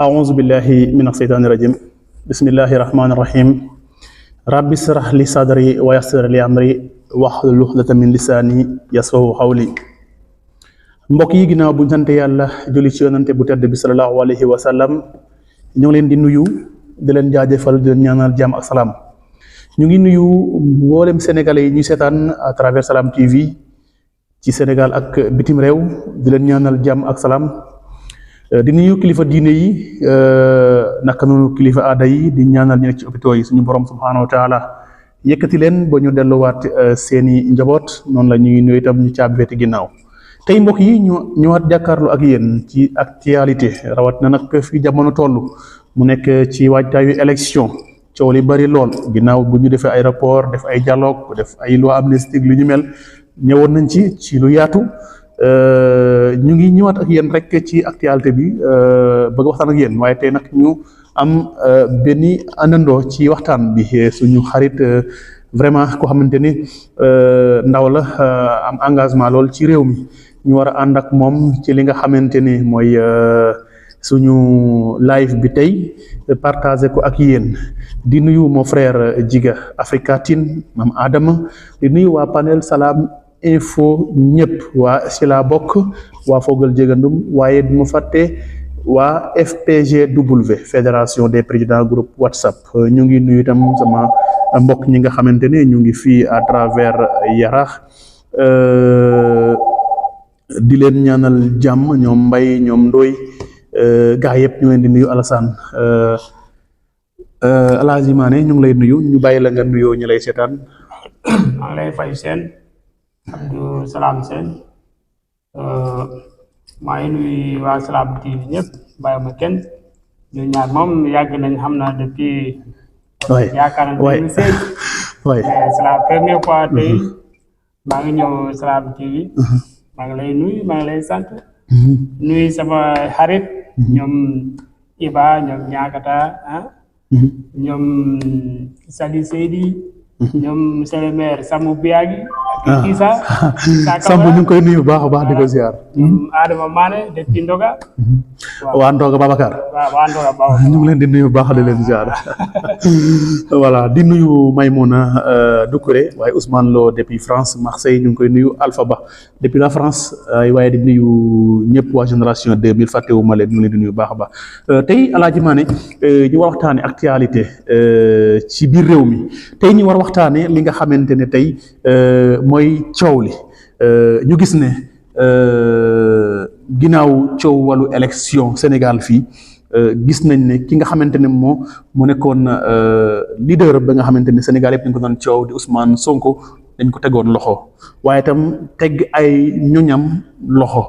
أعوذ بالله من الشيطان الرجيم بسم الله الرحمن الرحيم رب اشرح لي صدري ويسر لي أمري واحلل عقدة من لساني يفقهوا قولي mbokk yi ginnaaw bu sant yàlla julli ci yonante bu tedd bi sallallahu alayhi wa sallam ñu ngi leen di nuyu di leen jaajëfal di leen ñaanal jàmm ak salaam ñu ngi nuyu mboolem sénégalais yi ñuy seetaan à travers Salam TV ci Sénégal ak bitim réew di leen ñaanal jàmm ak salaam di nuyu kilifa diine yi naka noonu kilifa aada yi di ñaanal ñu nekk ci hôpitaux yi suñu borom subhanahu wa taala yëkkati leen ba ñu delluwaat seeni njaboot noonu la ñuy nuyu itam ñu caabeeti ginnaaw tey mbokk yi ñu ñëwaat jàkkaarloo ak yéen ci actualité rawat na nag fi jamono toll mu nekk ci waajtaayu élection coow li bari lool ginnaaw bu ñu defee ay rapport def ay dialogue def ay loi amnistique lu ñu mel ñëwoon nañ ci lu yaatu ñu ngi ñëwaat ak yéen rek ci actualité bi bëgg waxtaan ak yéen waaye tey nag ñu am benn àndandoo ci waxtaan bi suñu xarit vraiment koo xamante ni ndaw la am engagement lool ci réew mi ñu war a ànd ak moom ci li nga xamante ni mooy suñu live bi tey partager ko ak yéen di nuyu mon frère Djiga Africa Tine Mam Adama di nuyu waa panel Salam Info ñëpp waa si la bokk waa Fogal Jégandum waaye du ma fàtte waa FPGW fédération des présidents groupe WhatsApp ñu ngi nuyu itam sama mbokk ñi nga xamante ne ñu ngi fii à travers Yarax di leen ñaanal jàmm ñoom Mbay ñoom Ndoy gaa yëpp ñu leen di nuyu Alassane Alaaji Mané ñu ngi lay nuyu ñu bàyyi la nga nuyoo ñu lay seetaan. maa ngi lay fay seen Abdou Salam seen maa ngi nuyu waa Salam TV ñëpp bàyyi ma kenn ñu ñaar moom yàgg nañ xam naa depuis. yaakaar naa ne c'est la première fois tey maa ngi ñëw Salam TV maa ngi lay nuyu maa ngi lay sant nuyu sama xarit ñoom Iba ñoom ñaakata ñoom Sali Seydi ñoom monsieur le maire Samou Biagi Isa Sambu ñu ngi koy nuyu bu baax a baax di ko ziar Adama Mané depuis Ndoga waa Ndoga Babacar waa Ndoga Babacar ñu ngi leen di nuyu bu baax di leen ziar voilà di nuyu Maymouna Doucouré waaye Ousmane Lo depuis France Marseille ñu ngi koy nuyu Alpha Ba depuis la France waaye di nuyu ñëpp waa génération 2000 fàttewuma leen ñu ngi leen di nuyu bu baax a baax tey Alaaji Mané ñu war waxtaane actualité ci biir réew mi tey ñu war waxtaane li nga xamante ne tey mooy coow li ñu gis ne ginnaaw coow wàllu élection Sénégal fii gis nañ ne ki nga xamante ne mu nekkoon leader ba nga xamante ne Sénégal yëpp dañ ko doon coow di Ousmane Sonko dañ ko tegoon loxo waaye itam teg ay ñoñam loxo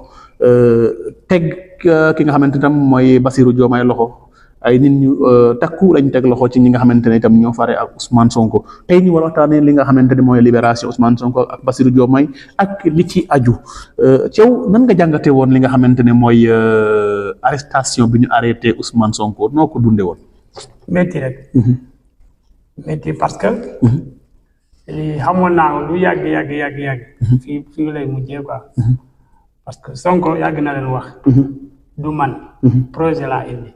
teg ki nga xamante ne tam mooy Bassirou Diomaye loxo ay nit ñu takku lañ teg loxo ci ñi nga xamante ne itam ñoo fare ak Ousmane Sonko tey ñu war a waxtaanee li nga xamante ne mooy libération Ousmane Sonko ak Bassirou Diomaye ak li ci aju Thiaw nan nga jàngatee woon li nga xamante ne mooy arrestation bi ñu arrêté Ousmane Sonko noo ko dundee woon. métti rek. métti parce que. xamoon naa lu yàgg. fii lay mujjee quoi. parce que Sonko yàgg na leen wax. du man. projet laa indi.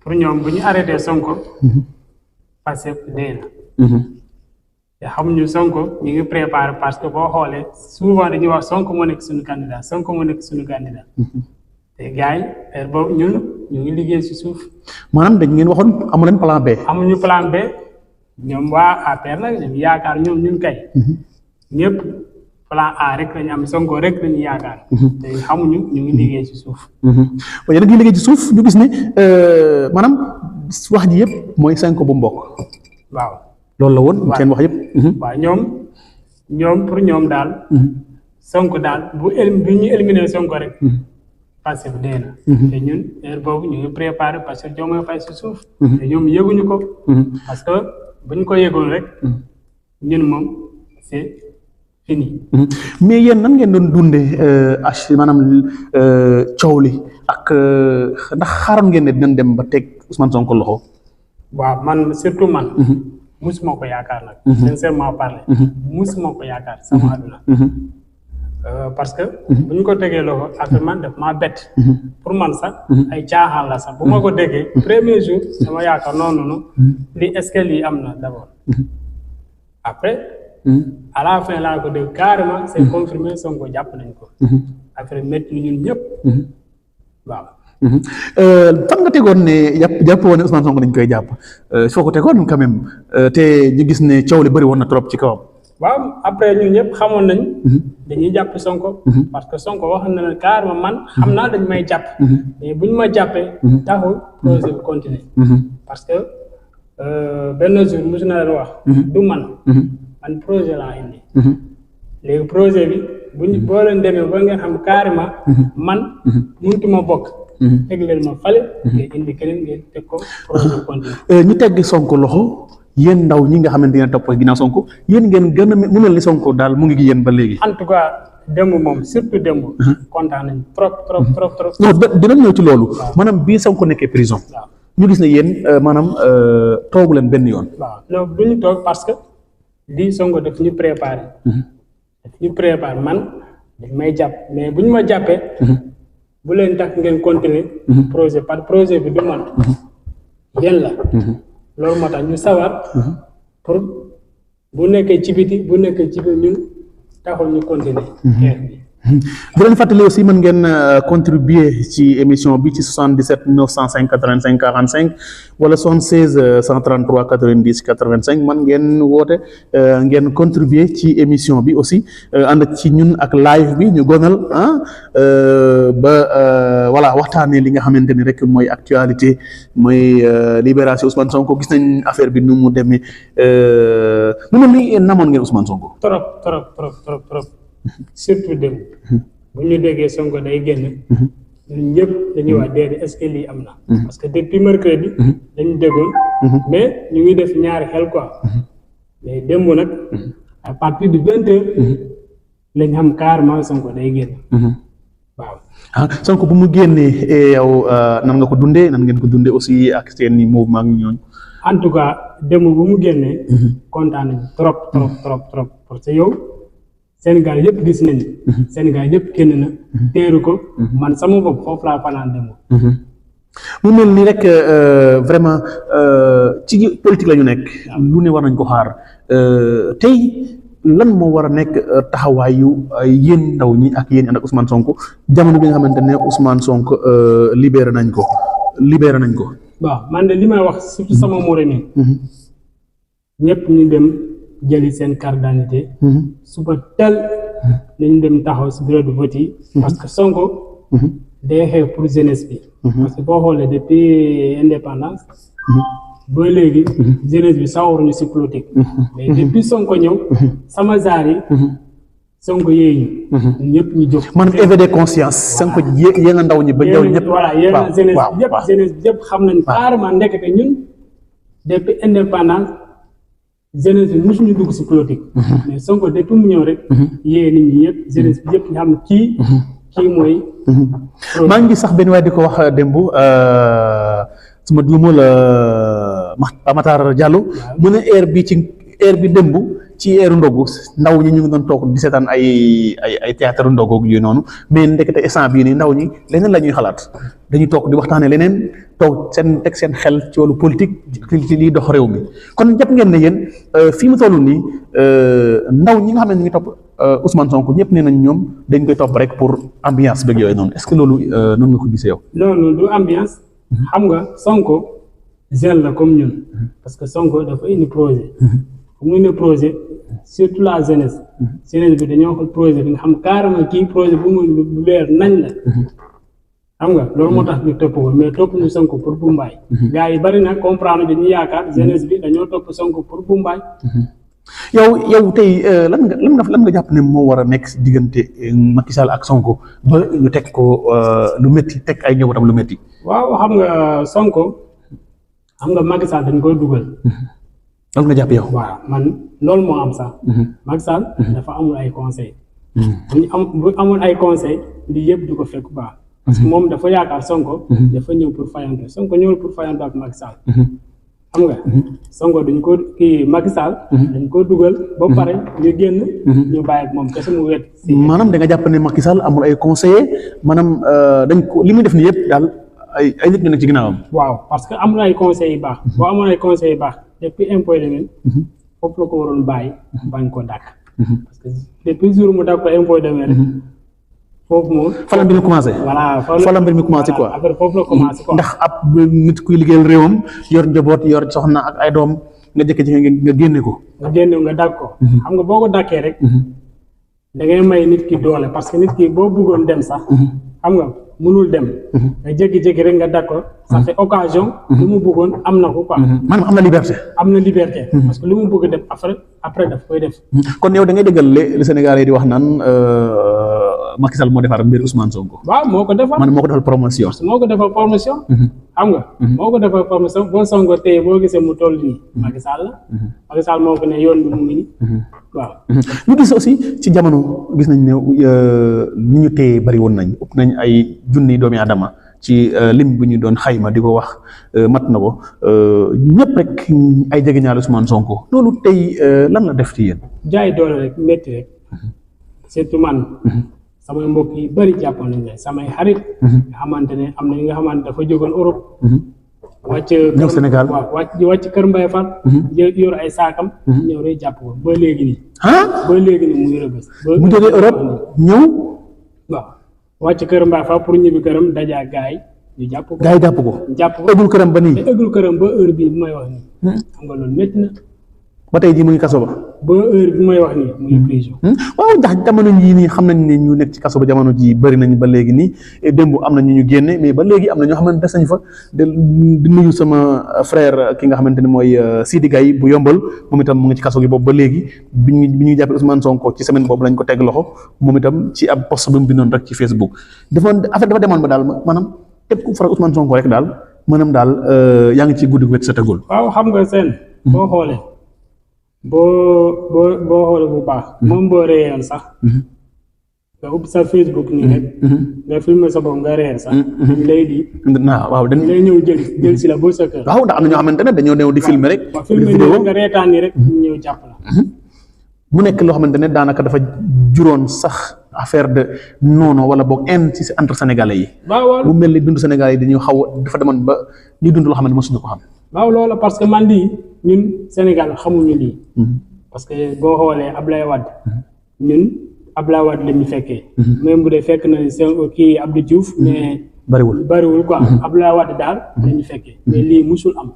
pour ñoom bu ñu arrêté Sonko parce que dee na te xamuñu Sonko ñu ngi préparé parce que boo xoolee souvent dañuy wax Sonko moo nekk suñu candidat te gars yi heure boobu ñun ñu ngi liggéey si suuf. maanaam dañ ngeen waxoon amu leen plan B. amuñu plan B ñoom waa APR nag ñu yaakaar ñun kay ñëpp plan A rek lañu am Sonko rek lañu yaakaar. te xamuñu ñu ngi liggéey ci suuf. waaye nag ñu liggéey ci suuf ñu gis ne maanaam wax ji yëpp mooy Sonko bu mbokk. waaw loolu la woon seen wax yëpp. waaw ñoom pour ñoom daal. Sonko daal bu ñu éliminer Sonko rek. parce que dee na. te ñun heure boobu ñu ngi préparé parce que Diomaye Faye ci suuf. te ñoom yëguñu ko. parce que bu ñu ko yëgoon rek ñun moom c'est fini. mais yéen nan ngeen doon dundee maanaam coow li ak ndax xaaroon ngeen ne dinañ dem ba teg Ousmane Sonko loxo. waaw man surtout man. musuma ko yaakaar nag. sincèrement parler. musuma ko yaakaar sama àdduna. parce que bu ñu ko tegee loxo affaire man daf maa bett pour man sax ay caaxaan la sax bu ma ko déggee premier jour dama yaakaar non lii est-ce que lii am na d'abord après à la fin laa ko dégg carrément c'est confirmé Sonko jàpp nañ ko affaire métti ni ñun ñëpp waaw fan nga tegoon ne jàpp woon ne Ousmane Sonko dañ koy jàpp foo ko tegoon quand même te ñu gis ne coow li bëri woon na trop ci kawam. waaw après ñun ñëpp xamoon nañ dañuy jàpp Sonko parce que Sonko wax na ne carrément man xam naa dañ may jàpp mais bu ñu ma jàppee taxul projet bi continuer parce que benn jour mosu na leen wax du man projet laa indi léegi projet bi buñ boo leen demee ba ngeen xam carrément man mënutuma bokk teg leen ma fale ngay indi keneen ngeen teg ko projet continue ñu tegg Sonko loxo yéen ndaw ñi nga xamante ne topp ginnaaw Sonko yéen ngeen gën a mu mel ni Sonko daal mu ngi gi yéen ba léegi en tout cas démb moom surtout démb kontaan nañ trop non dinañ ñëw ci loolu maanaam bii Sonko nekkee prison ñu gis ne yéen maanaam toogu leen benn yoon waaw non du ñu toog parce que lii Sonko daf ñu préparé man dañ may jàpp mais bu ñu ma jàppee bu leen tax ngeen continuer projet par projet bi du man yéen la loolu moo tax ñu sawar pour bu nekkee ci biti bu nekkee ci biir ñun taxul ñu continuer xeex bi bu leen fàttali aussi mën ngeen contribuer ci émission bi ci 77 905 85 45 wala 76 133 90 85 mën ngeen woote ngeen contribuer ci émission bi aussi ànd ci ñun ak live bi ñu gonal ba voilà waxtaanee li nga xamante ni rek mooy actualité mooy libération Ousmane Sonko gis nañ affaire bi nu mu demee mu mel ni namoon ngeen Ousmane Sonko. trop. surtout démb bu ñu déggee Sonko day génn ñun ñëpp dañuy wax déedéet est-ce que lii am na parce que depuis mercredi dañu déggoon mais ñu ngi def ñaari xel quoi mais démb nag à partir de 20 heures lañ xam carrément Sonko day génn waaw Sonko bu mu génnee yow nan nga ko dundee nan ngeen ko dundee aussi ak seen i mouvement ak ñooñu en tout cas démb bu mu génnee kontaan nañ trop parce que yow Sénégal yëpp gis nañu Sénégal yëpp kenn na teeru ko man sama bopp foofu laa fanaan dem mu mel ni rek vraiment ci politique la ñu nekk lu ne war nañ ko xaar tey lan moo war a nekk taxawaayu yéen ndaw ñi ak yéen ànd ak Ousmane Sonko jamono bi nga xamante ne Ousmane Sonko libéré nañ ko waaw man de li may wax surtout sama muré nii ñëpp ñu dem jëli seen carte d'identité suba tel nañ dem taxaw si bureau de vote yi parce que Sonko day xeex pour jeunesse bi parce que boo xoolee depuis indépendance ba léegi jeunesse bi sawaruñu si politique mais depuis Sonko ñëw sama zaar yi Sonko yéeñu ñëpp ñu jóg man éveil de conscience Sonko yée nga ndaw ñi ba ñëw ñëpp voilà yéen jeunesse bi yëpp xam nañ carrément ndekete ñun depuis indépendance jeunesse bi mosuñu dugg si politique mais Sonko depuis mu ñëw rek yée nit ñi yëpp jeunesse bi yëpp ñu xam kii mooy maa ngi sax benn waaye di ko wax démb su ma juumul Matar Diallo mu ne heure bi démb ci heure ndogu ndaw ñi ñu ngi doon toog di seetaan ay théâtre ndogu yooyu noonu mais ndekete instant bii nii ndaw ñi leneen la ñuy xalaat dañuy toog di waxtaanee leneen toog teg seen xel ci wàllu politique ci liy dox réew mi kon jàpp ngeen ne yéen fii mu toll nii ndaw ñi nga xam ne ñu ngi topp Ousmane Sonko ñëpp nee nañ ñoom dañ koy topp rek pour ambiance beeg yooyu noonu est-ce que loolu noonu nga ko gisee yow. loolu du ambiance. xam nga Sonko jeune la comme ñun parce que Sonko dafa indi projet. mu indi projet surtout la jeunesse. jeunesse bi dañoo xool projet bi nga xam carrément kii projet bu mu leer nañ la. xam nga loolu moo tax ñu topp ko mais topp ñu Sonko pour Bumbaay. gars yi bari na comprendre dañuy yaakaar jeunesse bi dañoo topp Sonko pour Bumbaay. yow tey lan nga jàpp ne moo war a nekk si diggante Macky Sall ak Sonko ba ñu teg ko lu métti teg ay njabootam lu métti. waaw xam nga Sonko xam nga Macky Sall dañ koy dugal. loolu nga jàpp yow. waaw man loolu moo am sax. Macky Sall dafa amul ay conseil bu amul ay conseil lii yëpp du ko fekk baax. parce que moom dafa yaakaar Sonko. dafa ñëw pour fayanto Sonko ñëwul pour fayanto ak Macky Sall. xam nga Sonko duñ ko kii Macky Sall dañ ko dugal ba pare ñu génn ñu bàyyi ak moom kese mu wet maanaam da nga jàpp ne Macky Sall amul ay conseillers maanaam dañ ko li muy def nii yëpp daal ay nit ñu nekk ci ginnaawam. waaw parce que amul ay conseils yu baax boo amoon ay conseils yu baax depuis impôt domaine foofu la ko waroon bàyyi bañ ko dàkk parce que depuis jour mu dàkk ko impôt domaine rek foofu moom fa la mbir mi commencé. voilà fa la mbir mi commencé quoi. affaire foofu la commencé quoi. ndax ab nit kuy liggéeyal réewam yor njaboot yor soxna ak ay doom nga jékki-jékki nga génne ko. nga génne nga dàkk ko. xam nga boo ko dàkkee rek. da ngay may nit ki doole parce que nit ki boo bëggoon dem sax. xam nga mënul dem. nga jékki-jékki rek nga dàkk ko. ça fait occasion. li mu bëggoon am na ko quoi. maanaam am na liberté. am na liberté. parce que li mu bëgg def après daf koy def. kon yow da ngay déggal li Sénégalais di wax naan Macky Sall moo defar mbir Ousmane Sonko. waaw moo ko defar man moo ko defal promotion. moo ko defal promotion. xam nga. moo ko defal promotion boo Sonko tey boo gisee mu toll nii. Macky Sall la. Macky Sall moo ko ne yoon bi mu ngi nii. waaw. ñu gis aussi ci jamono gis nañ ne ni ñu téye bari woon nañ ëpp nañ ay junni doomi aadama ci lim bu ñu doon xayma di ko wax mat na ko ñëpp rek ay jegeñaale Ousmane Sonko loolu tey lan la def ci yéen. jaay doole rek métti rek. surtout man. samay mbokk yi bëri jàppoon nañ leen samay xarit. nga xamante ne am na ñi nga xamante dafa jógoon Europe. wàcc ñëw Sénégal waaw wàcc Kër Mbaye Fall. yor ay saakam. ñëw rek jàpp ko ba léegi nii. ba léegi nii muy rëbës. mu jógee Europe ñëw. waaw wàcc Kër Mbaye Fall pour ñibbi këram dajaa gaay ñu jàpp ko. gaay yi jàpp ko. eggul këram ba nii. te eggul këram ba heure bii bu may wax nii. xam nga loolu métti na. ba tey jii mu ngi kaso ba. ba heure bi may wax nii mu ngi prison. waaw ndax jamono jii nii xam nañ ne ñu nekk ci kaso ba jamono jii bëri nañ ba léegi nii démb am na ñu génne mais ba léegi am na ñoo xamante des nañ fa di nuyu sama frère ki nga xamante ne mooy Sidi Gaye bu yombal moom itam mu ngi ci kaso gi boobu ba léegi bi ñuy jàppee Ousmane Sonko ci semaine boobu lañ ko teg loxo moom itam ci ab post bu mu bindoon rek ci Facebook dafa demoon ba daal maanaam képp ku faral Ousmane Sonko rek daal maanaam daal yaa ngi ci guddi wet sa tegul. waaw xam nga seen. boo xoolee. boo xoolee bu baax. moom boo réyoon sax. nga ubbi sa Facebook nii rek. nga filmer sa bopp nga réer sax. dañ lay di. waaw dañ lay ñëw jël si la boo sa kër. waaw ndax am na ñoo xamante ne dañoo ñëw di filmer rek. waaw filmer nii nga reetaan nii rek ñëw jàpp la. mu nekk loo xamante ne daanaka dafa juróon sax affaire de noonu wala boog haine ci entre sénégalais yi. waaw mu mel ni dund sénégalais yi dañuy xaw dafa demoon ba ñuy dund loo xamante ne mosuñu ko xam. waaw loolu parce que man lii ñun Sénégal xamuñu lii. parce que boo xoolee Ablaye Wade. ñun Ablaye Wade la ñu fekkee. même bu dee fekk na kii Abdou Diouf mais. bariwul quoi Ablaye Wade daal la ñu fekkee. mais lii musul am.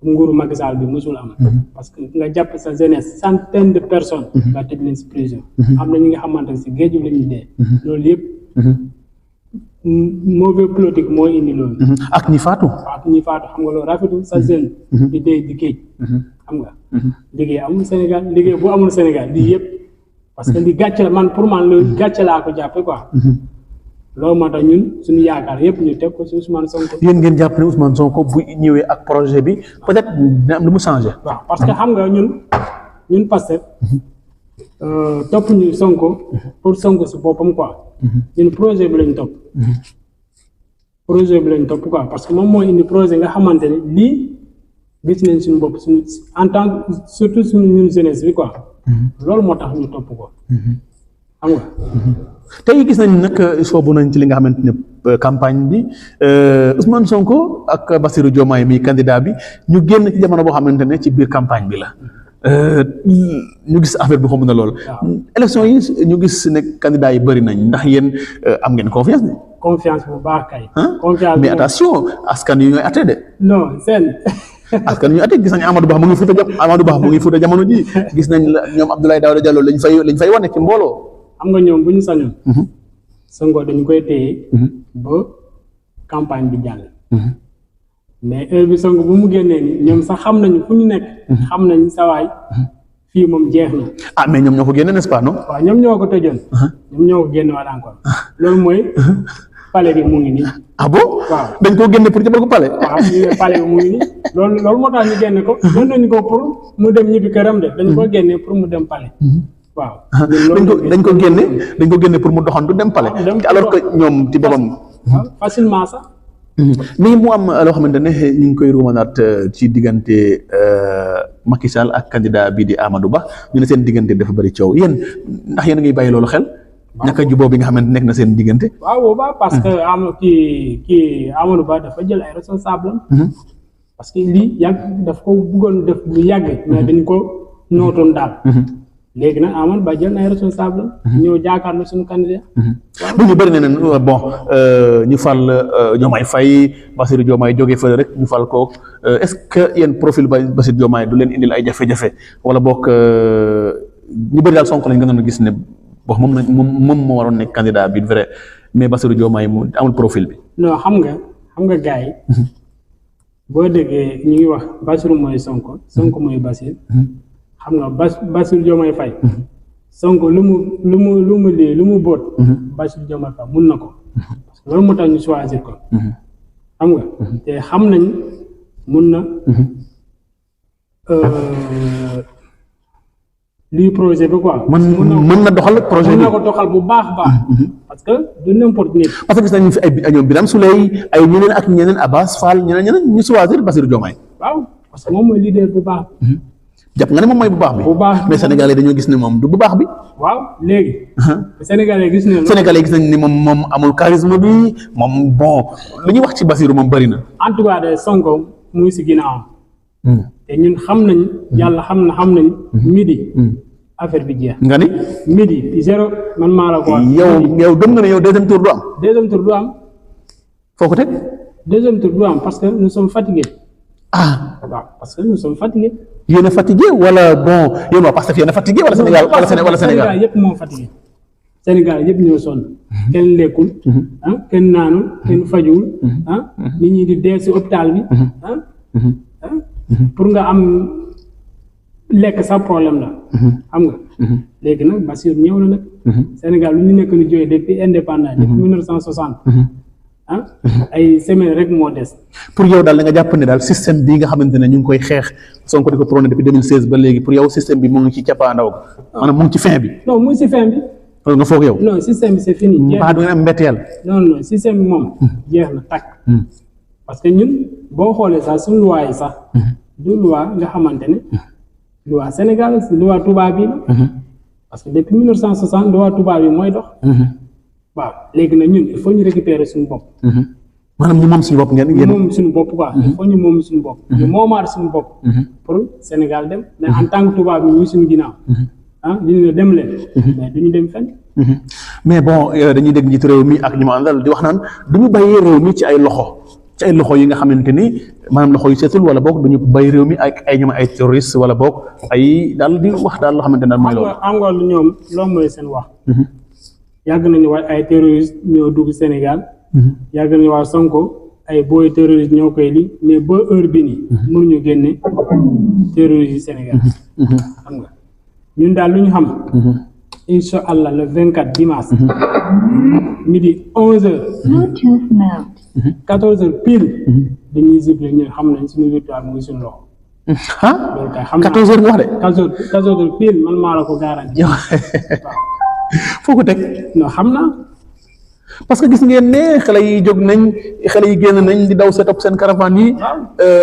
nguuru Macky Sall bi musul am. parce que nga jàpp sa jeunesse centaine de personnes. nga tëj leen si prison. am na ñi nga xamante ne si géej la ñuy dee. loolu yëpp. mauvais politique moo indi loolu. ak ñi faatu. xam nga loolu rafetul sa jeune. di dee di géej. xam nga. liggéey amul Sénégal liggéey bu amul Sénégal lii yëpp. parce que li gàcce la man pour man loolu gàcce laa ko jàppee quoi. loolu moo tax ñun suñu yaakaar yëpp ñu teg ko si Ousmane Sonko. yéen ngeen jàpp ne Ousmane Sonko bu ñëwee ak projet bi peut-être dina am lu mu changé. waaw parce que xam nga ñun Pastef topp ñu Sonko pour Sonko si boppam quoi. ñun projet bi lañ topp. projet bi lañ topp quoi parce que moom moo indi projet nga xamante ne lii gis nañ suñu bopp suñu en tant que surtout suñu ñun jeunesse bi quoi. loolu moo tax ñu topp ko. xam nga. tey gis nañ nag soobu nañ ci li nga xamante ne campagne bi Ousmane Sonko ak Bassirou Diomaye mi candidat bi ñu génn ci jamono boo xamante ne ci biir campagne bi la ñu gis affaire bi xamu na lool. élection yi ñu gis ne candidat yi bëri nañ ndax yéen am ngeen confiance ne. confiance bu baax kay. confiance mais attention askan yi ñooy atte de. non seen. askan wi ñu atte gis nañ Amadou Ba mu ngi fuuta jamono ji gis nañ la ñoom Abdoulaye Daouda Diallo lañ fay wane ci mbooloo. xam nga ñoom bu ñu sañoon. Sonko dañu koy téye. ba campagne bi jàll. mais heure bi Sonko bu mu génnee nii ñoom sax xam nañu fu ñu nekk. xam nañu sawaay fii moom jeex na. ah mais ñoom ñoo ko génne n'est-ce pas non. waaw ñoom ñoo ko tëjoon. ñoom ñoo ko génne waat encore. loolu mooy palais bi mu ngi nii. ah bon. waaw dañ koo génne pour jëbal ko palais. waaw ñu ne palais bi mu ngi nii loolu moo tax ñu génne ko. doon nañu ko pour mu dem ñibbi këram de dañu ko génne pour mu dem palais. waaw dañ ko génne pour mu doxantu dem palais. alors que ñoom ci boppam. facilement sax. mais mu am loo xamante ne ñu ngi koy ruumanaat ci diggante Macky Sall ak candidat bii di Amadou Ba ñu ne seen diggante dafa bëri coow yéen ndax yéen a ngi bàyyi loolu xel. ñàkk a jubóo bi nga xamante nekk na seen diggante. waaw boobaa parce que kii Amadou Ba dafa jël ay responsable am. parce que lii yàgg daf ko bëggoon def lu yàgg. mais dañ ko nootoon daal. léegi nag Amadou Ba jël na ay responsable ñëw jàkkaarloo suñu candidat. bu ñu bëri na ne bon ñu fal Diomaye Faye Bassirou Diomaye jógee fële rek ñu fal ko est-ce que yéen profil Bassirou Diomaye du leen indil ay jafe-jafe wala boog ñu bëri daal Sonko lañ gën a gis ne bon moom moo waroon nekk candidat bi vrai mais Bassirou Diomaye mu amul profil bi. non xam nga gars yi. boo déggee ñu ngi wax Bassirou mooy Sonko mooy Bassirou. xam nga Bassirou Diomaye Faye Sonko lu mu boot Bassirou Diomaye Faye mun na ko parce que loolu moo tax ñu choisir ko xam nga te xam nañ mun na lii projet bi quoi mën na doxal projet bi mun na ko doxal bu baax parce que du n'importe nit parce que gis nañu fi ay ñoom Birame Souleye ay ñeneen ak ñeneen Abass Fall ñeneen ñu choisir Bassirou Diomaye waaw parce que moom mooy leader bu baax jàpp nga ne moom mooy bu baax bi mais Sénégalais dañoo gis ne moom du bu baax bi. waaw léegi. Sénégalais gis nañ ni moom amul charisme bi moom bon lu ñuy wax ci Bassirou moom bëri na. en tout cas de Sonko mu ngi si ginnaawam. te ñun xam nañ yàlla xam nañ. midi. affaire bi jeex. nga ni. midi zéro man maa la ko wax. yow gëm nga ne yow deuxième tour du am. deuxième tour du am. foo ko teg. deuxième tour du am parce que nous sommes fatigués. waaw parce que nous sommes fatigués. yéen a fatigué wala bon yéen waa Pastef yéen a fatigué wala Sénégal wala Sénégal yëpp moo fatigué Sénégal yëpp ñoo sonn kenn lekkul kenn naanul kenn fajuwul nit ñi di dee si hôpital bi pour nga am lekk sa problème la xam nga léegi nag Bassirou ñëw na nag Sénégal lu ñu nekk ni jógee depuis indépendant depuis 1960 ay semaine rek moo des. pour yow daal da nga jàpp ne daal système bii nga xamante ne ñu ngi koy xeex Sonko di ko prôné depuis 2016 ba léegi pour yow système bi mu ngi ci cappaandaw maanaam mu ngi ci fin bi. non mu ngi si fin bi. loolu nga foog yow. non système bi c'est fini. mbaa du ngeen am mbetteel. non système bi moom. jeex na takk. parce que ñun boo xoolee sax suñu loi yi sax. du loi nga xamante ne. loi Sénégal loi tubaab bi la. parce que depuis 1960 loi tubaab bi mooy dox. waaw léegi nag ñun il faut ñu récupérer suñu bopp. maanaam ñu moom suñu bopp ngeen. moom suñu bopp quoi. il faut ñu moom suñu bopp. ñu moomaat suñu bopp. pour Sénégal dem mais en tant que tubaab bi ñu suñu ginnaaw. ñu ne dem leen. mais duñu dem fenn. mais bon dañuy dégg njiitu réew mi ak ñu ma àndal di wax naan du ñu bàyyi réew mi ci ay loxo yi nga xamante ni maanaam loxo yu seetul wala boog duñu bàyyi réew mi ak ay ñoom ay terroriste wala boog ay daal di wax daal loo xamante ne daal mooy loolu. xam nga ñoom loolu mooy seen wax. yàgg nañu wax ay terroristes ñoo dugg Sénégal. yàgg nañu wax Sonko ay booy terroristes ñoo koy li mais ba heure bi nii. mënuñu génne terroristes yi Sénégal. xam nga ñun daal lu ñu xam. incha allah le 24 dimanche. midi 11h. 14h pile. dañuy zible ñun xam nañ suñu victoire mu ngi suñu loxo. loolu kay xam naa 14h nga wax de. 14h pile man maa la ko garanti. foo ko teg. non xam naa. parce que gis ngeen ne xale yi jóg nañ xale yi génn nañ di daw set up seen caravane yi.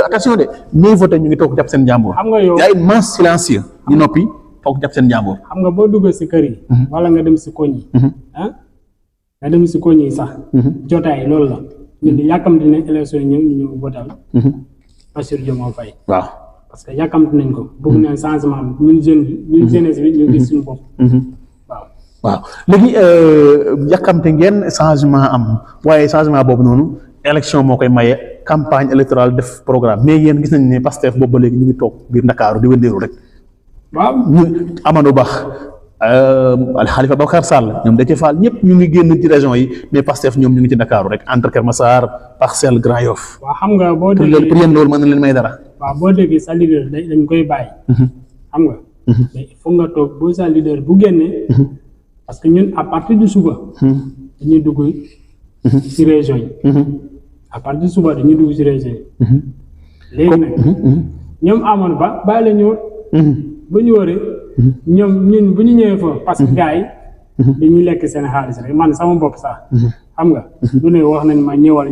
attention de ñuy voté ñu ngi toog jàpp seen jàmbur. xam nga yow y a une masse silencieux ñu noppi toog jàpp seen jàmbur. xam nga boo duggee si kër yi. wala nga dem si koñ yi. nga dem si koñ yi sax. jotaay loolu la ñun di yàkkamti ne élection yi ñëw ñu ñëw votal. Bassirou Diomaye Faye. waaw parce que yàkkamti nañ ko. bëgg nañ changement bi ñun jeunesse bi ñu gis suñu bopp. waaw léegi yàkkamte ngeen changement am waaye changement boobu noonu élection moo koy maye campagne électorale def programme mais yéen gis nañ ne Pastef boobu ba léegi ñu ngi toog biir Ndakaaru di wëndeelu rek. waaw ñu Amadou Ba Khalifa Babacar Sall ñoom Déthié Fall ñëpp ñu ngi génn ci région yi mais Pastef ñoom ñu ngi ci Ndakaaru rek entre Keur Massar Parcelles Grand Yoff. waaw xam nga boo déggee pour yéen loolu mën na leen may dara. waaw boo déggee sa leader dañ koy bàyyi. xam nga. mais il faut nga toog boo sa leader bu génnee. parce que ñun à partir du suba. dañuy dugg ci région yi. à partir du suba dañuy dugg ci région yi. léegi nag ñoom Amadou Ba bàyyi la ñu wër. bu ñu wëree. ñoom ñun bu ñu ñëwee foofu parce que gars yi. dañuy lekk seen xaalis rek man sama bopp sax. xam nga. du ne wax nañ ma ñëwal.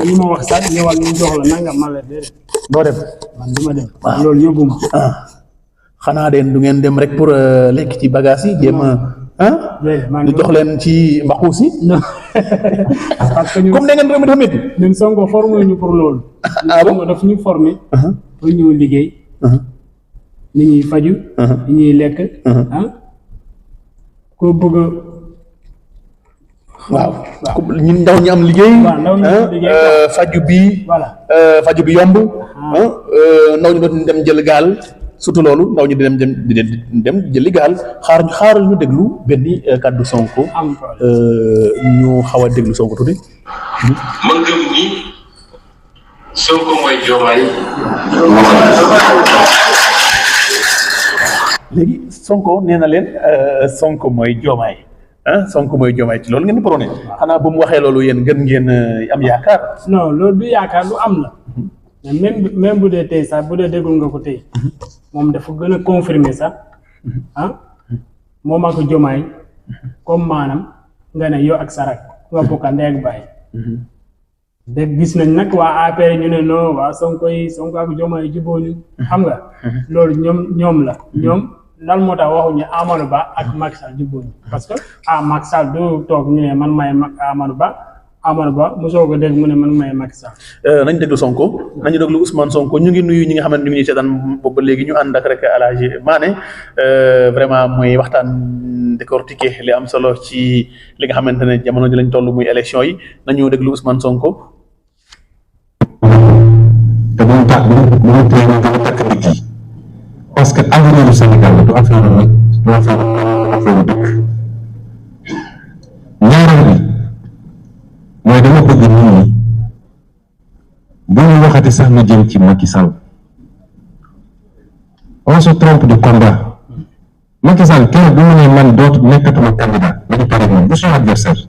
li ma wax sax ñëwal ñu jox la nangam man la déedéet. doo dem man du ma dem. loolu yóbbu ma. xanaa de du ngeen dem rek pour lekk ci bagage yi jéem a ñu jox leen ci mbaxuus yi. parce que ñun comme da ngeen réew mi dafa métti. ñun Sonko formé ñu pour loolu. Sonko daf ñu formé. pour ñëw liggéey. nit ñuy faju. nit ñuy lekk. ko bëgg a. waaw ñun ndaw ñi am liggéey. faju bi. voilà faju bi yomb. ndaw ñi doon dem jël gaal. surtout loolu ndaw ñi di dem jëli gaal xaar ñu déglu benn kàddu Sonko ñu xaw a déglu Sonko tuuti. ma gëm ni Sonko mooy Diomaye. léegi Sonko nee na leen Sonko mooy Diomaye Sonko mooy Diomaye ci loolu ngeen di prôné. xanaa bu mu waxee loolu yéen gën ngeen am yaakaar. non loolu du yaakaar lu am la. mais même bu dee tey sax bu dee déggul nga ko tey. moom dafa gën a confirmer sax moom ak Diomaye comme maanaam nga ne yow ak Sarak nga bokk ndey ak baay. dégg gis nañ nag waa APR ñu ne non waa Sonko ak Diomaye jubóo ñu xam nga. loolu ñoom la. ñoom lan moo tax waxuñu Amadou Ba ak Macky Sall jubóo ñu parce que Macky Sall du toog ñu ne man may Amadou Ba mosoo ko dégg mu ne man may Macky Sall. nañ déglu Sonko nañu déglu Ousmane Sonko ñu ngi nuyu ñi nga xamante ñu ngi ñuy seetaan boobu ba léegi ñu ànd ak rek El Hadji Mané vraiment mooy waxtaan décortiquer li am solo ci li nga xamante ne jamono ji lañ toll muy élection yi nañu déglu Ousmane Sonko. te bu mu takk nit yi parce que avenir du Sénégal du affaire dëkk ñaareel bi mooy dama bëgg nit ñi bu ñu waxati sax na jëm ci Macky Sall on se trompe de combat Macky Sall kenn bu mu ne man dootu nekkatuma candidat dañu pare moom du son adversaire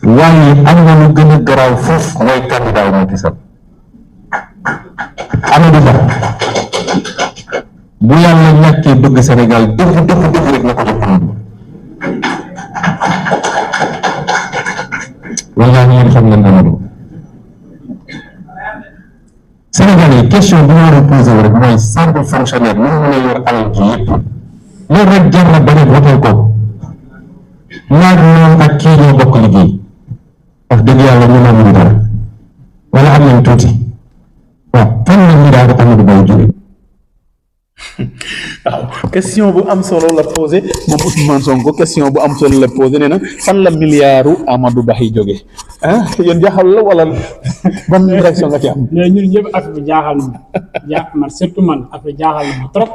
waaye am na lu gën a garaaw foofu mooy candidat wu Macky Sall Amadou Ba bu yàlla ñàkkee bëgg Sénégal dëgg rek na ko jox wala ngeen xam ngeen Amadou Sénégal yi question bi ñu war a posé rek mooy simple fonctionnaire ñu mën a yor alal ji yëpp loolu rek jar na bañ a voté ko naag moom ak kii ñoo bokk liggéey wax dëgg yàlla ñu amuñu dara wala am nañ tuuti waaw fan la ñu daal di Amadou Ba jóge. waaw question bu am solo la posé moom Ousmane Sonko question bu am solo la posé nee na fan la milliardu Amadou Ba yi jóge yéen jaaxal la wala ban réaction nga ci am. mais ñun ñëpp affaire bi jaaxal man surtout man affaire jaaxal na trop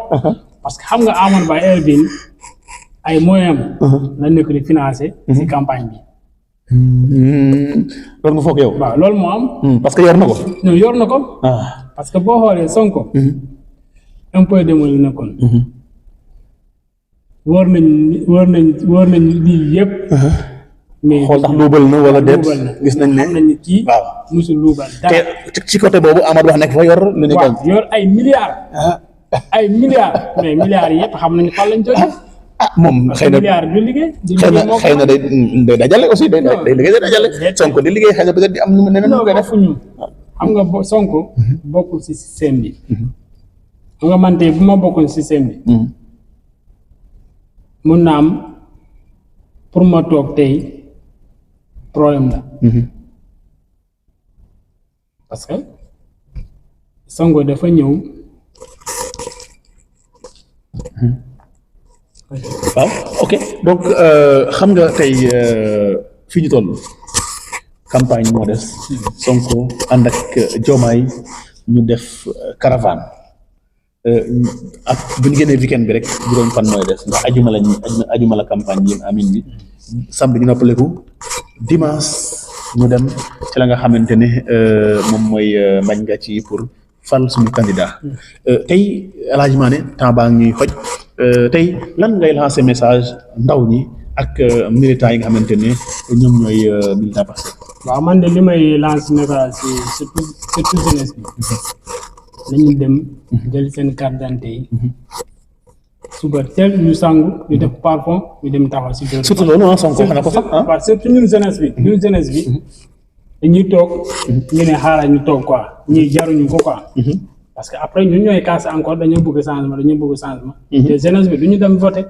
parce que xam nga Amadou Ba heure bii ay moyens la nekk di financé ci campagne bi. loolu nga foog yow. waaw loolu moo am. parce que yor na ko. non yor na ko. parce que boo xoolee Sonko. impôt demoon li nekkoon. wóor nañ lii yëpp. mais xool ndax luubal na wala déet gis nañ ne xam nañ kii. waaw musul luubal dara. te ci côté boobu Amadou Ba nekk fa yor. lu nekk yor ay milliards. mais milliards yëpp xam nañ fan lañ jógee. moom xëy na milliards du liggéey. xëy na day dajale aussi day liggéey day dajale. Sonko di liggéey xëy na peut-être di am nu mu neneen. non bokkuñu xam nga Sonko bokkul si système bi. xam nga man tey bu ma bokkoon système bi. mun na am pour ma toog tey problème la. parce que Sonko dafa ñëw. waaw ok donc xam nga tey fi ñu toll campagne moo des Sonko ànd ak Diomaye ñu def caravane ak bu ñu génnee weekend bi rek juróom fan mooy des ndax ajuma la campagne yi amin bi samedi ñu noppaleku dimanche ñu dem ci la nga xamante ne moom mooy mbañ nga ci pour fal suñu candidat tey El Hadji Mané temps baa ngi ñuy xoj tey lan ngay lancer message ndaw ñi ak militants yi nga xamante ne ñoom ñooy militant Pastef. waaw man de li may lancer message si surtout jeunesse bi nañu dem jël seen carte d'identité yi suba teel ñu sangu ñu def parfum ñu dem taxaw si dër surtout loolu Sonko wax na ko sax waaw surtout ñun jeunesse bi dañuy toog ñu ne xaaral ñu toog quoi ñii jaruñu ko quoi parce que après ñun ñooy casse encore dañoo bëgg changement te jeunesse bi du ñu dem voter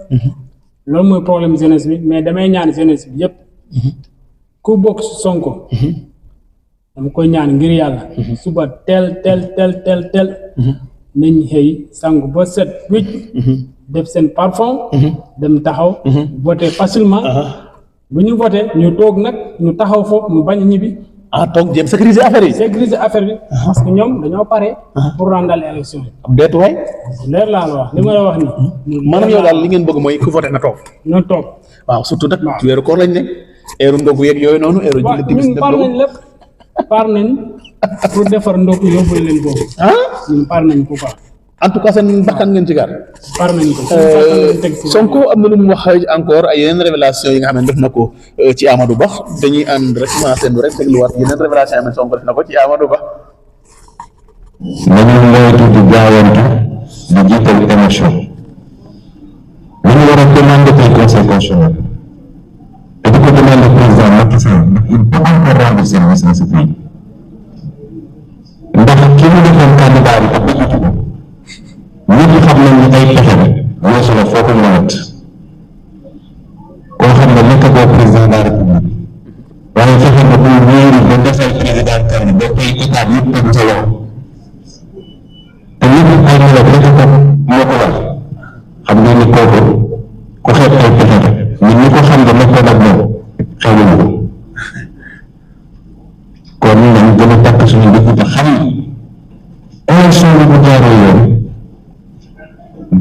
loolu mooy problème jeunesse bi mais damay ñaan jeunesse bi yëpp ku bokk si Sonko dama koy ñaan ngir yàlla suba teel nañ xëy sangu ba set wicc def seen parfum dem taxaw voter facilement bu ñu voter ñu toog nag ñu taxaw foofu mu bañ ñibbi toog jéem sécuriser affaire bi parce que ñoom dañoo pare pour randal élection yi déet waay leer laa la wax li ma la wax ni maanaam yow daal li ngeen bëgg mooy ku voté na toog waaw surtout nag ci weeru koor lañ ne heure ndogu yeeg yooyu noonu heure julli timis ñun par nañ lépp par nañ pour defar ndogu yóbbu leen boobu ñun par nañ ko quoi en tout cas seen bakkan ngeen ci gaar par nañ ko Sonko am na lu mu wax encore ay yeneen révélation yi nga xam ne def na ko ci Amadou Ba dañuy ànd rek commencé rek dégluwaat yeneen révélation yi Sonko def na ko ci Amadou Ba nañu moytu di gaawantu di jiital émotion li ñu war a demander tey conseil constitutionnel te di ko demander président Macky Sall il peut encore rendre service à ce pays ndax ki mu defoon candidat bi te bëggatu ko nit ñi xam nañ ni ay pexe weesu la foo ko nawet koo xam ne nekk boo président de la république waaye fexe ba bu wéeru ba defal président kër ba tey état yëpp teg sa loxo te yëpp ay melo rek ko moo ko war xam ngeen ni kooku ku xeeb ay pexe ñun ñi ko xam ne nekkoon ak moom xewuñu ko kon nañ gën a takk suñu dëkk te xam élection bi bu jaaree yoon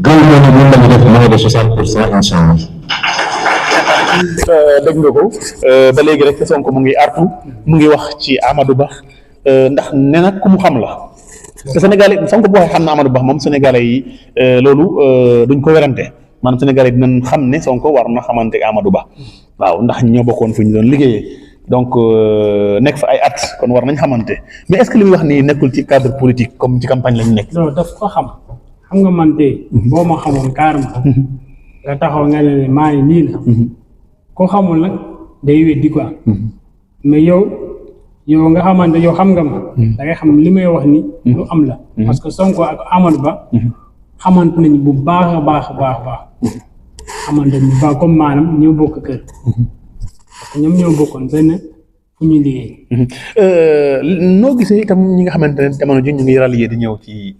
gëw na ni mën nañu def moins de 60% incha allah. dégg nga ko ba léegi rek Sonko mu ngi artu mu ngi wax ci Amadou Ba ndax nee na ku mu xam la te Sénégalais Sonko boo waxee xam na Amadou Ba moom Sénégalais yi loolu duñ ko werante maanaam Sénégalais dinañ xam ne Sonko war na xamante Amadou Ba waaw ndax ñoo bokkoon fu ñu doon liggéeyee donc nekk fa ay at kon war nañ xamante mais est-ce que li muy wax nii nekkul ci cadre politique comme ci campagne lañu nekk. non daf ko xam nga man de boo ma xamoon carrément nga taxaw nga ne maa ngi nii la koo xamul nag day weddi quoi mais yow nga xamante yow xam nga ma da ngay xam li may wax ni lu am la parce que Sonko ak Amadou Ba xamante nañ bu baax a baax xamante nañ bu baax comme maanaam ñoo bokk kër parce que ñoom ñoo bokkoon benn fu ñuy liggéey. noo gisee itam ñi nga xamante ne jamono ji ñu ngi rallier di ñëw ci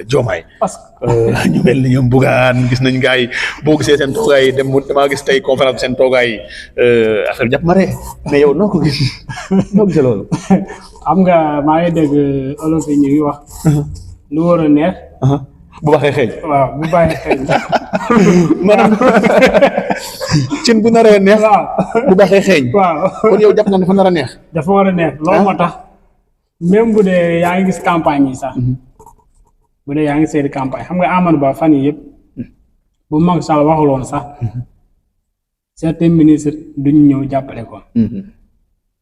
Diomaye parce que ñu mel ni ñoom Bougane gis nañ gars yi boo gisee seen toogaay yi damaa gis tey conférence seen toogaay yi affaire jàpp ma ree mais yow noo ko gis noo gisee loolu. xam nga maa ngi dégg olof yi ñu ngi wax. lu war a neex. bu baxee xeeñ. waaw bu baxee xeeñ. maanaam cin bu naree neex. waaw bu baxee xeeñ. waaw kon yow jàpp nga dafa nar a neex. dafa war a neex loolu moo tax même bu dee yaa ngi gis campagne yi sax. bu dee yaa ngi seeti campagne xam nga Amadou Ba fan yii yëpp bu Macky Sall waxuloon sax certains ministres duñu ñëw jàppale ko.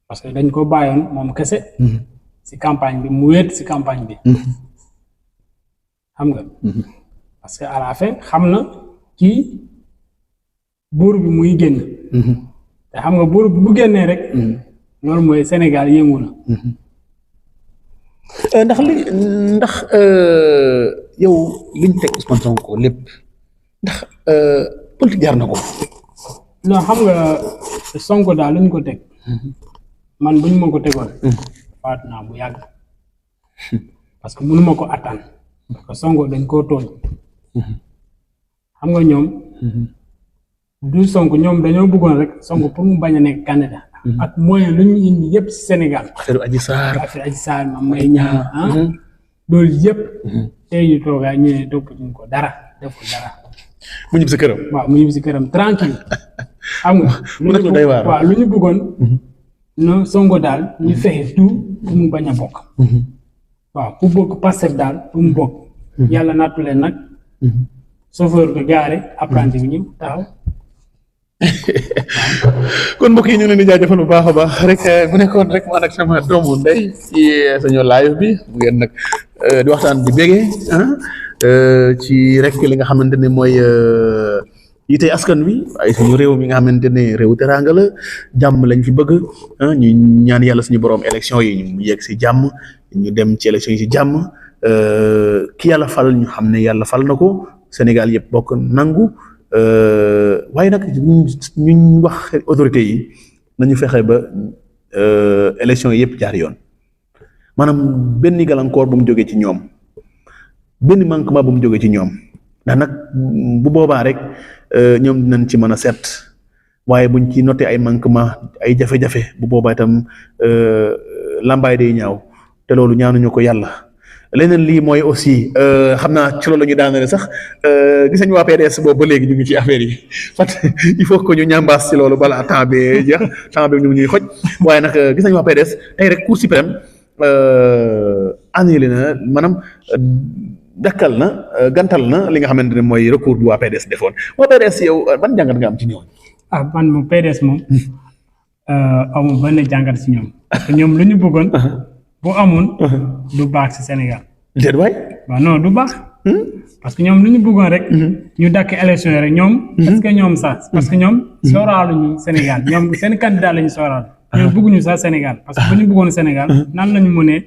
parce que dañ ko bàyyoon moom kese. si campagne bi mu wéet si campagne bi. xam nga. parce que à la fin xam na kii buur bi muy génn. te xam nga buur bi bu génnee rek. loolu mooy Sénégal yëngu na. ndax yow liñ teg Ousmane Sonko lépp ndax politique jaar na ko. non xam nga Sonko daal luñ ko teg. man buñ ma ko tegoon. faat naa bu yàgg. parce que mënu ma ko attan. parce que Sonko dañ koo tooñ. xam nga ñoom. du Sonko ñoom dañoo bëggoon rek Sonko pour mu bañ a nekk candidat. ak moyen lu ñu indi yëpp ci Sénégal. affaire Adji Sarr ma may ñaan loolu yëpp. tey ñu toogaa ñu ne toppatuñ ko dara deful dara. mu ñibbi si këram. waaw mu ñibbi si këram tranquille xam nga. mu nekk lu doy waar waaw lu ñu bëggoon. non Sonko daal ñu fexe tout pour mu bañ a bokk. waaw ku bokk Pastef daal pour mu bokk. yàlla nattu leen nag. chauffeur bi gaare apprenti bi ñëw taxaw. kon mbokk yi ñu leen di jaajëfal bu baax a baax rek bu nekkoon rek man ak sama doomu ndey ci suñu live bi mu ngeen nag di waxtaan di bégee ci rek li nga xamante ne mooy yite askan wi ay suñu réew mi nga xamante ne réew teraanga la jàmm lañ fi bëgg ñu ñaan yàlla suñu borom élection yi ñu yegg si jàmm ñu dem ci élection yi si jàmm ki yàlla fal ñu xam ne yàlla fal na ko Sénégal yëpp bokk nangu waaye nag ñu wax autorités yi nañu fexe ba élection yi yëpp jaar yoon maanaam benn gàllankoor bu mu jógee ci ñoom benn manquement bu mu jógee ci ñoom ndax nag bu boobaa rek ñoom dinañ ci mën a seet waaye buñ ci noté ay manquement ay jafe-jafe bu boobaa itam lambaay day ñaaw te loolu ñaanuñu ko yàlla leneen lii mooy aussi xam naa ci loolu la ñu daanale sax gis nañu waa PDS boobu ba léegi ñu ngi ci affaire yi fat il faut que ñu ñambaas ci loolu balaa temps bi jeex temps bi ñu ngi ñuy xoj waaye nag gis nañu waa PDS tey rek Cour suprême annulé na maanaam dakkal na gantal na li nga xamante ne mooy recours bi waa PDS defoon waa PDS yow ban jàngat nga am ci ñoom. man moom PDS moom amul benn jàngat si ñoom parce que ñoom lu ñu bëggoon bu amoon du baax si Sénégal. déet waay. waaw non du baax. parce que ñoom lu ñu bëggoon rek. ñu dakk élection yi rek ñoom. est-ce que ñoom sax parce que ñoom. sooraaluñu Sénégal ñoom seen candidat lañu sooraal. ñoom bëgguñu sax Sénégal parce que bu ñu bëggoon Sénégal nan lañu mënee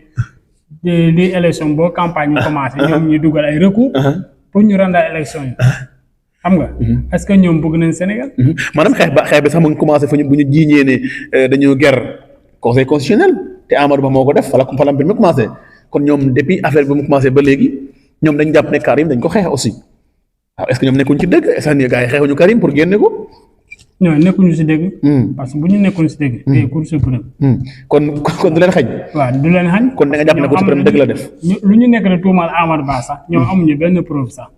di élection boo campagne ñu commencé ñoom ñu dugal ay recours pour ñu rendre élection yi xam nga est-ce que ñoom bëgg nañ Sénégal. maanaam xeex bi sax mu ngi commencé fu ñu bu ñu jiiñee ne dañoo ger conseil constitutionnel te Amadou Ba moo ko def fala mbir mi commencé kon ñoom depuis affaire bi mu commencé ba léegi ñoom dañ jàpp ne Karim dañ ko xeex aussi waaw est-ce que ñoom nekkuñ ci dëgg est-ce que gars yi xeexuñu Karim pour génne ko. non nekkuñu si dégg. parce que bu ñu nekkoon si dégg. tey Cour suprême. kon du leen xañ. waaw du leen xañ. kon da nga jàpp ne Cour suprême dëgg la def. lu ñu nekk de tuumaal Amadou Ba sax ñoom amuñu benn preuve sax.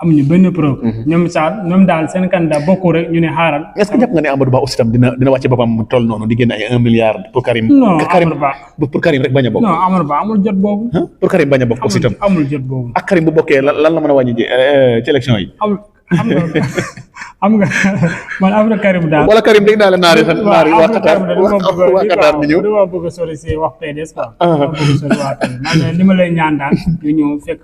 amuñu benn preuve. ñoom daal seen candidat bokku rek ñu ne xaaral. est-ce que jàpp nga ne Amadou Ba aussi tam dina wàcce boppam toll noonu di génn ay 1 milliard pour Karim. non Amadou Ba pour Karim rek bañ a bokk. non Amadou Ba amul jot boobu. pour Karim bañ a bokk aussi tam. amul jot boobu. ak Karim bu bokkee lan la mën a wàññi ci élection yi. xam nga man affaire Karim daal. wala Karim dégg naa la naari waa Qatar bi ñëw. dama bëgg a sori si wax PDS quoi. dama bëgg a sori waa PDS man li ma lay ñaan daal ñu ñëw fekk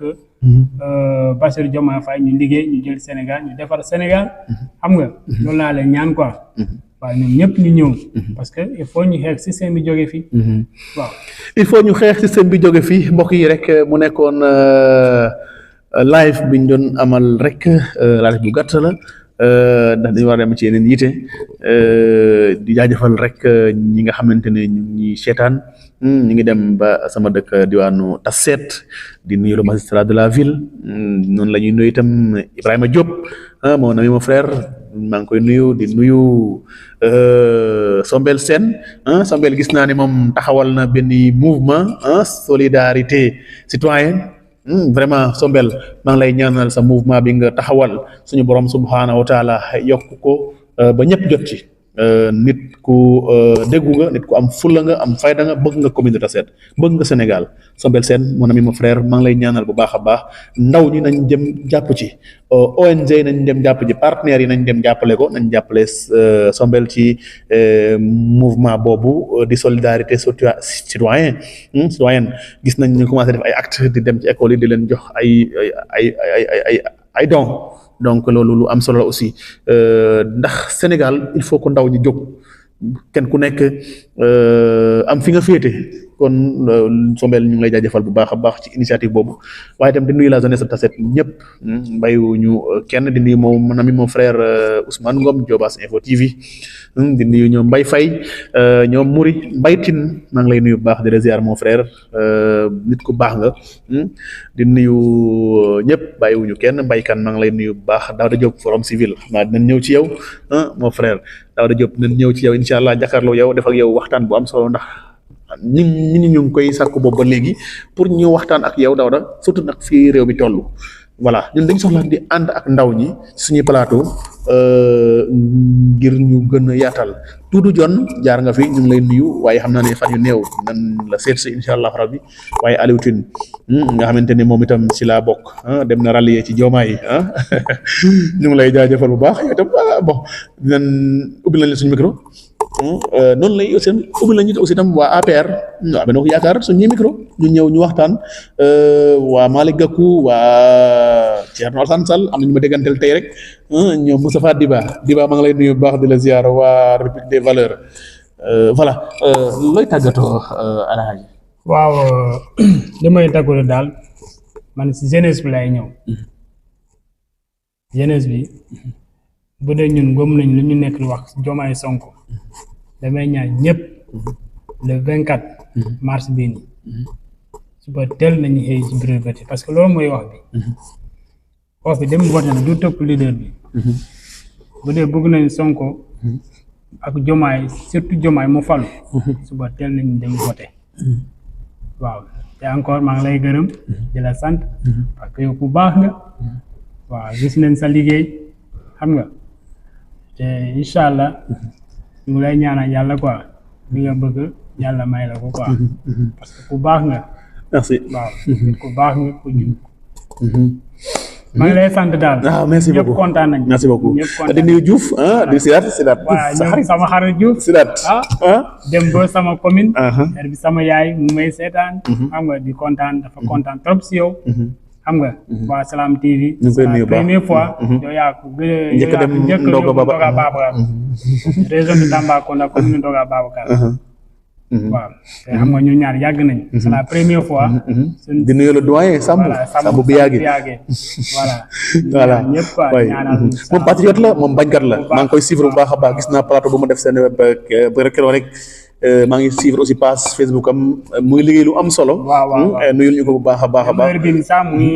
Bassirou Diomaye Faye ñu liggéey ñu jël Sénégal ñu defar Sénégal xam nga loolu laa lay ñaan quoi. waaw ñun ñëpp ñu ñëw. parce que il faut ñu xeex système bi jóge fii. waaw il faut ñu xeex système bi jóge fii mbokk yi rek mu nekkoon. live bi ñu doon amal rek live bu gàtt la ndax dañu war a dem ci yeneen yite di jaajëfal rek ñi nga xamante ne ñu ngi seetaan ñu ngi dem ba sama dëkk diwaanu Tasset di nuyu le magistrat de la ville noonu la ñuy nuyu itam Ibrahima Diop mon ami mon frère maa ngi koy nuyu di nuyu Sombel Sène Sombel gis naa ne moom taxawal na benn mouvement solidarité citoyenne. Vraiment Sombel maa ngi lay ñaanal sa mouvement bi nga taxawal suñu borom subhaanahu wa taala yokk ko ba ñëpp jot ci nit ku déggu nga nit ku am fulla nga am fayda nga bëgg nga commune de Tasset bëgg nga Sénégal Sombel Sène mon ami mon frère maa ngi lay ñaanal bu baax a baax ndaw ñi nañ dem jàpp ci ONG nañ dem jàpp ci partenaires yi nañ dem jàppale ko nañ jàppale Sombel ci mouvement boobu di solidarité citoyenne gis nañ ñu commencé def ay actes di dem ci école yi di leen jox ay dons donc loolu lu am solo la aussi ndax Sénégal il faut que ndaw ñi jóg kenn ku nekk am fi nga féete kon Sombel ñu ngi lay jaajëfal bu baax a baax ci initiative boobu waaye itam di nuyu la jeunesse de Tasset ñëpp bàyyiwuñu kenn di nuyu moom mon ami mon frère Ousmane Ngom Diobass Info TV di nuyu ñoom Mbaye Faye ñoom Mouri Mbaye Tine maa ngi lay nuyu bu baax di la ziar mon frère nit ku baax nga di nuyu ñëpp bàyyiwuñu kenn mbaykan maa ngi lay nuyu bu baax Daouda Diop Forum Civil xam naa dinañ ñëw ci yow mon frère Daouda Diop dinañ ñëw ci yow incha allah jàkkaarloo yow def ak yow waxtaan bu am solo ndax ñu ngi koy sàkku boobu ba léegi pour ñu waxtaan ak yow Daouda surtout nag fii réew mi toll voilà ñun dañ soxla di ànd ak ndaw ñi suñuy plateau ngir ñu gën a yaatal Doudou Dione jaar nga fi ñu ngi lay nuyu waaye xam naa ne fan yu néew nan la seet si incha allah rabbi waaye Aliou Tine nga xamante ne moom itam si laa bokk dem na rallier ci Diomaye ñu ngi lay jaajëfal bu baax yow itam bon dinañ ubbi nañ la suñu micro noonu lay aussi ubbi lañu aussi tam waa APR waa Benno Bokk Yaakaar suñuy micro ñu ñëw ñu waxtaan waa Malick Gakou waa Thierno Alassane Sall am na ñu ma déggantel tey rek ñoom Moustapha Diba ma ngi lay nuyu bu baax di la ziar waa République des Valeurs voilà looy tàggatoo Alaaji. waaw li may tàggatoo daal man si jeunesse bi lay ñëw jeunesse bi bu dee ñun gëm nañ lu ñu nekk lu wax Diomaye Sonko damay ñaan ñëpp le 24 mars bii nii suba teel nañu xëy ci bureau de vote parce que loolu mooy wax bi dem vote na du topp leader bi bu dee bëgg nañ Sonko ak Diomaye surtout Diomaye mu falu suba teel nañu dem vote waaw te encore maa ngi lay gërëm di la sant parce que yow ku baax nga waaw gis nañ sa liggéey xam nga te incha allah ñu ngi lay ñaanal yàlla quoi li nga bëgg yàlla may la ko quoi parce que ku baax nga. merci waaw ku baax nga ku jub. maa ngi lay sant daal. ah merci beaucoup ñëpp kontaan nañu. merci beaucoup ñëpp kontaan di nuyu Diouf di Sidaat waaw ñoom sama xarit Diouf. Sidaat dem ba sama commune. heure bi sama yaay mu may seetaan. xam nga di kontaan dafa kontaan trop si yow. xam nga waa Salam TV. ñu ngi koy nuyu baax première fois. yow yaa ko njëkk a dem Ndoga Babacar. région de Tambacounda commune Ndoga Babacar. waaw te xam nga ñu ñaar yàgg nañ c'est la première fois. di nuyu le doyen Samb bi yàggee voilà ñëpp quoi ñaanal moom patriote la moom bañkat la maa ngi koy suivre bu baax a baax gis naa plateau bu mu def seen ba rek maa ngi suivre aussi page Facebook am muy liggéey lu am solo. waaw nuyul ñu ko bu baax a baax a baax. bi sax mu ngi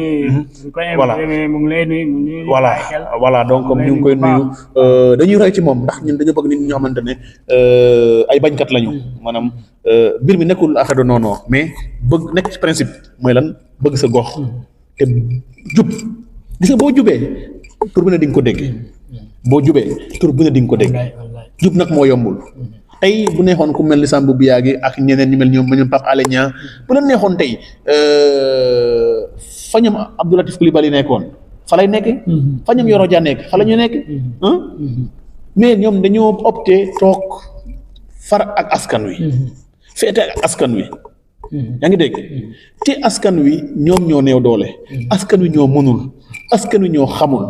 mu ngi lay nuyu voilà donc ñu ngi koy nuyu dañuy roy ci moom ndax ñun dañoo bëgg nit ñoo xamante ne ay bañkat lañu maanaam mbir mi nekkul affaire de non mais bëgg nekk ci principe mooy lan bëgg sa gox te jub gis nga boo jubee tur bu ne di nga ko dégg boo jubee tur bu ne di nga ko dégg jub nag moo yombul. tey bu neexoon ku mel ni Sambou Biagui ak ñeneen ñu mel ñoom Pape Alé Niang bu la neexoon tey fa ñoom Abdou Latif Coulibaly nekkoon fa lay nekk fa ñoom Yoro Dia nekk fa la ñu nekk mais ñoom dañoo opté toog far ak askan wi féete ak askan wi yaa ngi dégg te askan wi ñoom ñoo néew doole askan wi ñoo mënul askan wi ñoo xamul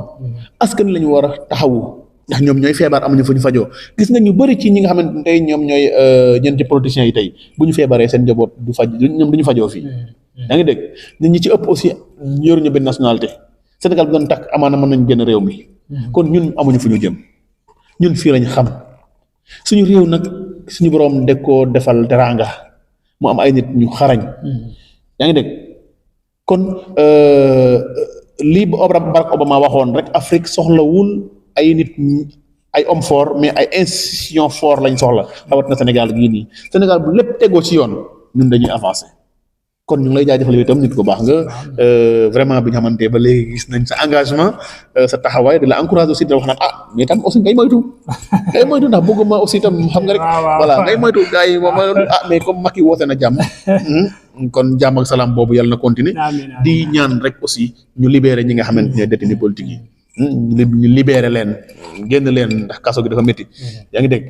askan wi la ñu war a taxawu ndax ñoom ñooy feebar amuñu fu ñu fajoo gis nga ñu bëri ci ñi nga xamante ne tey ñoom ñooy ñen ci politiciens yi tey bu ñu feebaree seen njaboot du faj ñoom du ñu fajoo fii yaa ngi dégg nit ñi ci ëpp aussi yoruñu benn nationalité Sénégal bu doon takk amaana mën nañ génn réew mi kon ñun amuñu fu ñu jëm ñun fii lañ xam suñu réew nag suñu borom de koo defal teraanga mu am ay nit ñu xarañ yaa ngi dégg kon lii Barack Obama waxoon rek Afrique soxlawul ay nit ay homme fort mais ay institution fort lañ soxla rawat na Sénégal gii nii Sénégal bu lépp tegoo ci yoon ñun dañuy avancer kon ñu ngi lay jaajëfal yow itam nit ko baax nga vraiment bi ñu xamante ba léegi gis nañ sa engagement sa taxawaay di la encourager aussi di la wax naan mais tam aussi ngay moytu ndax bëgguma aussi itam xam nga rek voilà ngay moytu gars yi moom mais comme Macky woote na jàmm kon jàmm ak salaam boobu yàlla na continuer di ñaan rek aussi ñu libérer ñi nga xamante ne détenus politique yi ñu libéré leen génn leen ndax kaso gi dafa métti yaa ngi dégg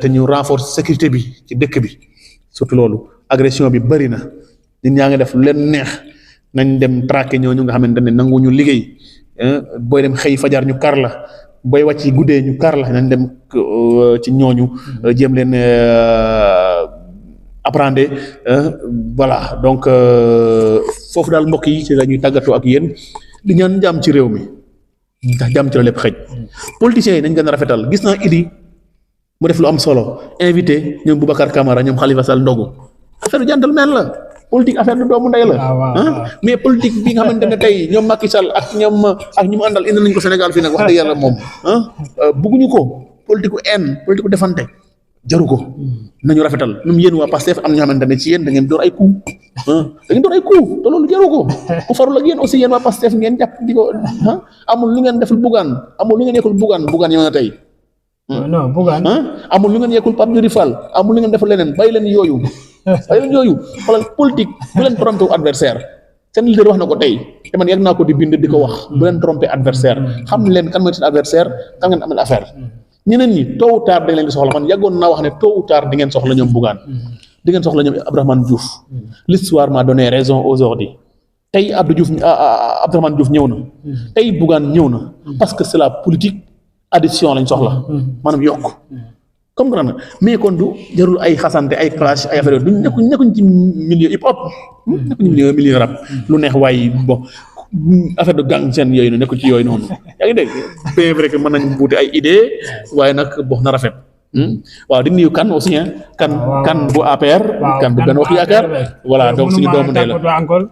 te ñu renforcer sécurité bi ci dëkk bi surtout loolu agression bi bëri na nit ñaa ngi def lu leen neex nañ dem traquer ñooñu nga xamante ne nanguwuñu liggéey booy dem xëy fajar ñu kar la booy wàcc guddee ñu kar la nañ dem ci ñooñu jéem leen apprendre voilà donc foofu daal mbokk yi ci la ñuy tàggatoo ak yéen di ñaan jàmm ci réew mi ndax jàmm ci la lépp xëj politiciens yi nañ gën a rafetal gis naa Idi mu def lu am solo invité ñoom Boubacar Camara ñoom Khalifa Sall ndogu affaire gentleman la politique affaire du doomu ndey la mais politique bi nga xamante ne tey ñoom Macky Sall ak ñi mu àndal indi nañ ko Sénégal fii nag wax dëgg yàlla moom bugguñu ko politique haine politique defante jaru ko nañu rafetal ñoom yéen waa Pastef am na ñoo xamante ne ci yéen da ngeen door ay coup da ngeen door ay coup te loolu jaru ko ku farul ak yéen aussi yéen waa Pastef ngeen jàpp di ko amul lu ngeen deful Bougane amul lu ngeen yekkul Bougane yow na tey non Bougane amul lu ngeen yekkul Pape Djibril Fall amul lu ngeen deful leneen bàyyi leen yooyu xoolal politique bu leen trompé adversaire seen leader wax na ko tey te man yàgg naa ko di bind di ko wax bu leen trompé adversaire xam leen kan mooy seen adversaire kan ngeen amal affaire ñeneen ñi tôt ou tard dañ leen di soxla man yàggoon naa wax ne tôt ou tard di ngeen soxla ñoom Bougane di ngeen soxla ñoom Abdourahmane Diouf l'histoire m'a donné raison aujourd'hui tey Abdourahmane Diouf ñëw na tey Bougane ñëw na parce que c'est la politique addition lañ soxla maanaam yokk comprendre nga mais kon du jarul ay xasante ay clash ay affaire duñ nekkuñ ci milieu hip hop nekkuñ milieu rap lu neex waaye bon affaire de gang seen yooyu noonu nekkul ci yooyu noonu yaa ngi dégg bien vrai que mën nañ buuti ay idée waaye nag boo na rafet waaw di nuyu kan aussi kan bu APR kan bu Benno Bokk Yaakaar voilà donc suñu doomu ndey la encore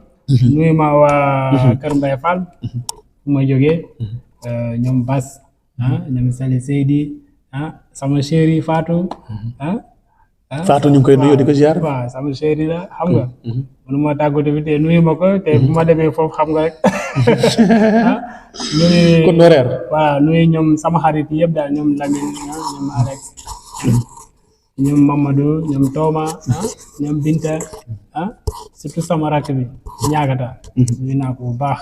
nuyu ma waa Kër Mbaye Fall fu ma jógee ñoom Bas ñoom Sali Seydi sama chéri Fatou Fatou ñu ngi koy nuyu di ko ziar waaw sama chéri la xam nga mënu ma tàggatu bi te nuyu ma ko te bu ma demee foofu xam nga rek nuyu kon reer waaw nuyu ñoom sama xarit yëpp daal ñoom Lamine ñoom Alex ñoom Mamadou ñoom Tooma ñoom Binta surtout sama rakk bi ñaagata nuyu naa ko bu baax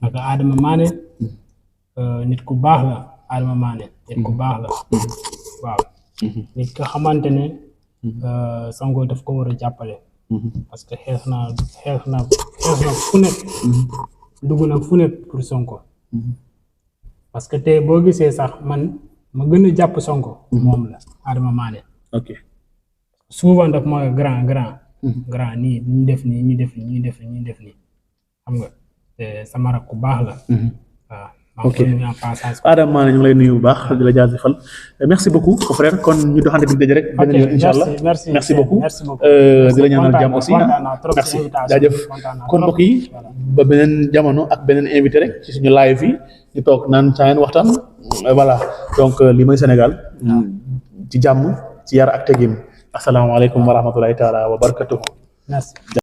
ak Adama Mané nit ku baax la Adama Mané nit ku baax la waaw nit ko xamante ne Sonko daf ko war a jàppale parce que xeex na fu nekk dugg na fu nekk pour Sonko parce que tey boo gisee sax man ma gën a jàpp Sonko moom la Adama Mané ok souvent daf mooy grand nii ñu def nii xam nga te sama rak ku baax la waaw ok Adama Mané ñu ngi lay nuyu bu baax di la jaajëfal merci beaucoup frère kon ñu doxante dig daje rek beneen yoon inshallah merci beaucoup di la ñaanal jàmm aussi merci jaajëf kon mbokk yi ba beneen jamono ak beneen invité rek ci suñu live yi ñu toog naan saa waxtaan voilà donc li mooy Sénégal ci jàmm ci yar ak tegin asalaamaaleykum wa rahmatulahi taala wa barakatuhu